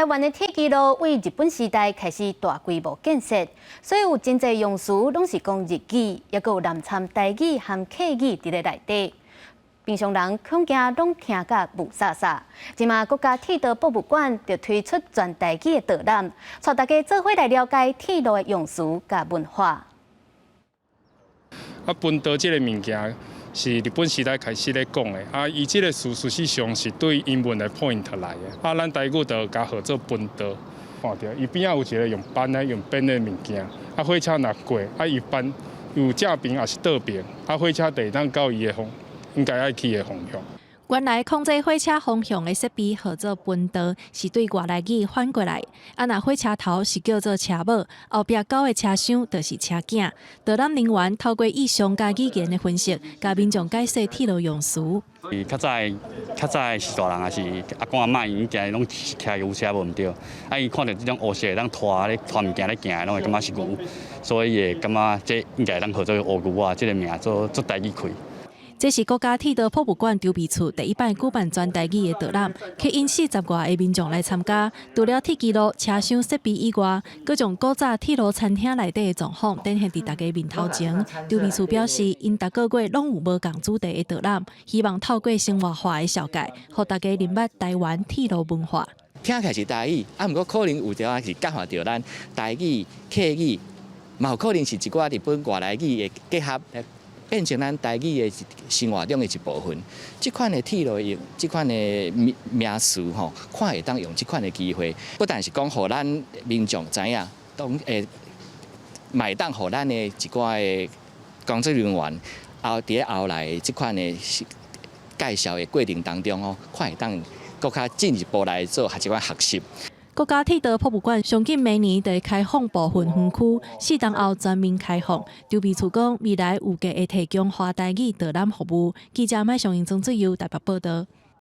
灣的鐵支路對日本時代開始大規模建設，所以有真濟用詞攏是講日語，抑閣有攏摻台語和客語佇咧內底。平常人恐驚攏聽甲霧煞煞。這馬國家鐵道博物館就推出全台語的導覽，帶大家做伙來了解鐵路的用詞佮文化。啊，分道這个物件是日本時代開始咧講的，啊，伊這个詞事實上是對英文的 point 來的，啊，咱台語就共號做分道，看著伊邊仔有一个用扳的、用鞭的物件，啊，火車若過，啊，伊扳有正爿抑是倒爿，啊，火車就會當到伊的方，應該愛去的方向。原來控制火車方向的設備號做分道，是對外來語翻過來。啊，若火車頭是叫做車母，後壁九个車廂就是車囝。導覽人員透過意象佮語言的分析，共民眾解釋鐵路用詞。較早較早是大人抑是阿公阿嬤，𪜶以前攏騎牛車無毋對，啊𪜶看著這種烏色會當拖咧拖物件咧行的，攏會感覺是牛，所以會感覺這應該會當號做烏牛仔，這个名做做台語開。這是國家鐵道博物館籌備處第一擺舉辦全台語的導覽，吸引40外个民眾來參加。除了鐵支路車廂設備以外，閣將古早鐵路餐廳內底的狀況展現佇大家面頭前。籌備處表示，𪜶逐个月攏有無仝主題的導覽，希望透過生活化的紹介，予大家認捌台灣鐵路文化。聽起來是台語，啊，毋過可能有陣仔是夾雜著咱台語、客語，嘛有可能是一寡日本外來語的結合，變成咱台語的生活中的一部分。這款的鐵路用這款的名名詞吼，看會當用這款的機會，不但是講予咱民眾知影，當會嘛會當予咱的一寡的工作人員後佇咧後來這款的介紹的過程當中哦，看會當閣較進一步來做這款學習。國家鐵道博物館上緊明年就會開放部分園區，4冬後全面開放。籌備處講，未來預計會提供華台語導覽服務。記者麥尚英、曾志友台北報道。